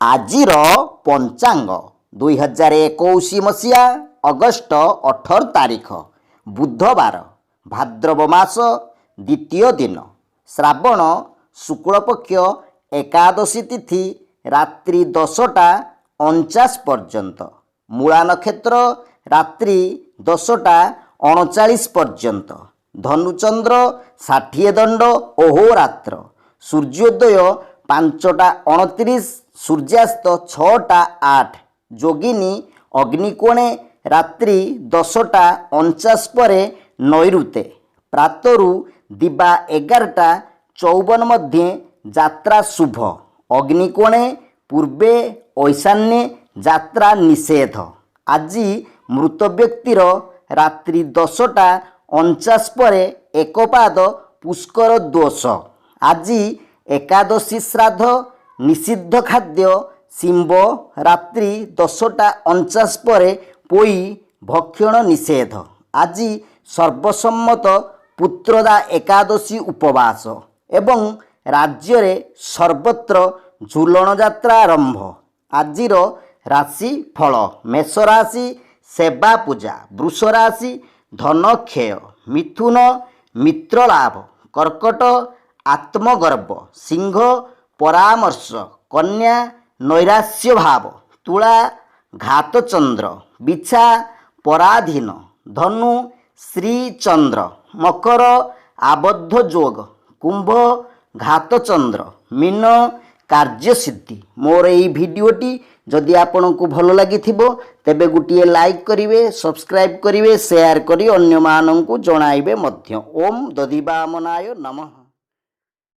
ଆଜିର ପଞ୍ଚାଙ୍ଗ, 2021 ମସିହା ଅଗଷ୍ଟ 18 ତାରିଖ, ବୁଧବାର, ଭାଦ୍ରବ ମାସ ଦ୍ୱିତୀୟ ଦିନ, ଶ୍ରାବଣ ଶୁକ୍ଳପକ୍ଷ ଏକାଦଶୀ ତିଥି ରାତ୍ରି 10ଟା 49 ପର୍ଯ୍ୟନ୍ତ, ମୂଳା ନକ୍ଷତ୍ର ରାତ୍ରି 10ଟା 39 ପର୍ଯ୍ୟନ୍ତ, ଧନୁଚନ୍ଦ୍ର 60 ଦଣ୍ଡ ଅହୋରାତ୍ର, ସୂର୍ଯ୍ୟୋଦୟ 5ଟା 29, ସୂର୍ଯ୍ୟାସ୍ତ 6ଟା 8, ଯୋଗିନୀ ଅଗ୍ନିକୋଣେ ରାତ୍ରି 10ଟା 49 ପରେ ନୈଋତେ, ପ୍ରାତରୁ ଦିବା 11ଟା 54 ମଧ୍ୟେ ଯାତ୍ରା ଶୁଭ, ଅଗ୍ନିକୋଣେ ପୂର୍ବେ ଐଶାନ୍ୟେ ଯାତ୍ରା ନିଷେଧ। ଆଜି ମୃତ ବ୍ୟକ୍ତିର ରାତ୍ରି 10ଟା 49 ପରେ ଏକପାଦ ପୁଷ୍କର ଦୋଷ। ଆଜି ଏକାଦଶୀ ଶ୍ରାଦ୍ଧ, ନିଷିଦ୍ଧ ଖାଦ୍ୟ ଶିମ୍ବ, ରାତ୍ରି 10ଟା 49 ପରେ ପୋଇ ଭକ୍ଷଣ ନିଷେଧ। ଆଜି ସର୍ବସମ୍ମତ ପୁତ୍ରଦା ଏକାଦଶୀ ଉପବାସ ଏବଂ ରାଜ୍ୟରେ ସର୍ବତ୍ର ଝୁଲଣ ଯାତ୍ରା ଆରମ୍ଭ। ଆଜିର ରାଶି ଫଳ: ମେଷ ରାଶି, ସେବା ପୂଜା; ବୃଷ ରାଶି, ଧନକ୍ଷୟ; ମିଥୁନ, ମିତ୍ର ଲାଭ; କର୍କଟ, ଆତ୍ମଗର୍ବ; ସିଂହ, ପରାମର୍ଶ; କନ୍ୟା, ନୈରାଶ୍ୟ ଭାବ; ତୁଳା, ଘାତଚନ୍ଦ୍ର; ବିଛା, ପରାଧୀନ; ଧନୁ, ଶ୍ରୀଚନ୍ଦ୍ର; ମକର, ଆବଦ୍ଧ ଯୋଗ; କୁମ୍ଭ, ଘାତଚନ୍ଦ୍ର; ମୀନ, କାର୍ଯ୍ୟସିଦ୍ଧି। ମୋର ଏଇ ଭିଡ଼ିଓଟି ଯଦି ଆପଣଙ୍କୁ ଭଲ ଲାଗିଥିବ, ତେବେ ଗୋଟିଏ ଲାଇକ୍ କରିବେ, ସବସ୍କ୍ରାଇବ୍ କରିବେ, ସେୟାର କରି ଅନ୍ୟମାନଙ୍କୁ ଜଣାଇବେ ମଧ୍ୟ। ଓମ୍ ଦଧିବାମନାୟ ନମଃ।